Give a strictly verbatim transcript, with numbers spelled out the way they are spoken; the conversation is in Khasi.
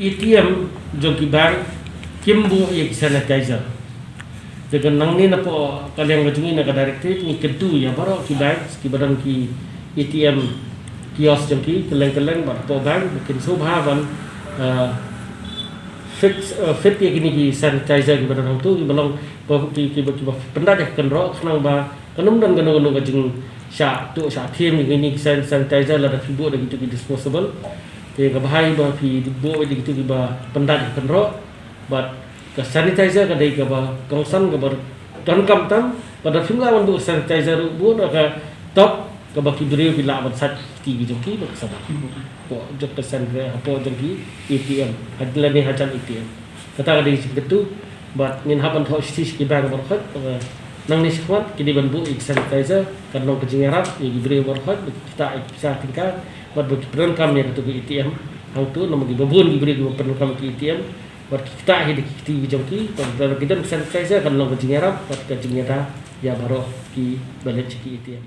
A T M jong ki bank kim buh ïa ki sanitizer. Te ka nangne napoh ka liang ka jong ngi na ka directorate ngi kyntu ïa baroh ki bank kiba don ki A T M kiosk jong ki kylleng kylleng bad hapoh bank ba kin sngewbha ban, eh, fix, eh, fit ïa kine ki sanitizer kiba don hangto kiba long ba ki, kiba, kiba pyndait ïa ka kynroh khnang ba kan ym don kano kano ka jingshah tuh shah thiem ïa kine ki san-, sanitizer lada phi buh da kito ki disposable. Te ka bha ba phi buh da kito kiba pyndait ïa ka kynroh. Bad ka sanitizer ka dei kaba kongsan kaba donkam tam, bad lada phim lah ban buh sanitizer ruh buh da ka top kaba ki briew ki lah ban sait ki kti ki jong ki bad ka sabon. Hapoh jong ka san, hapoh jong ki A T M, ha lane hajan A T M. Kata ka dei jingkyntu, bad ngin hap ban thoh shithi sha ki bank baroh khoit, ba nangne shakhmat ki dei ban buh ïa ki sanitizer, kan long ka jingïarap ïa ki briew baroh khoit, ba ki ktah ïa ki pisa tyngka, bad ba ki pyndonkam ïa kato ka A T M hangto, namar kiba bun ki briew kiba pyndonkam ïa ki A T M, bad ki ktah hi da ki kti ki jong ki, bad lada ki don sanitizer kan long ka jingïarap bad ka jingïada ïa baroh kiba leit sha ki A T M.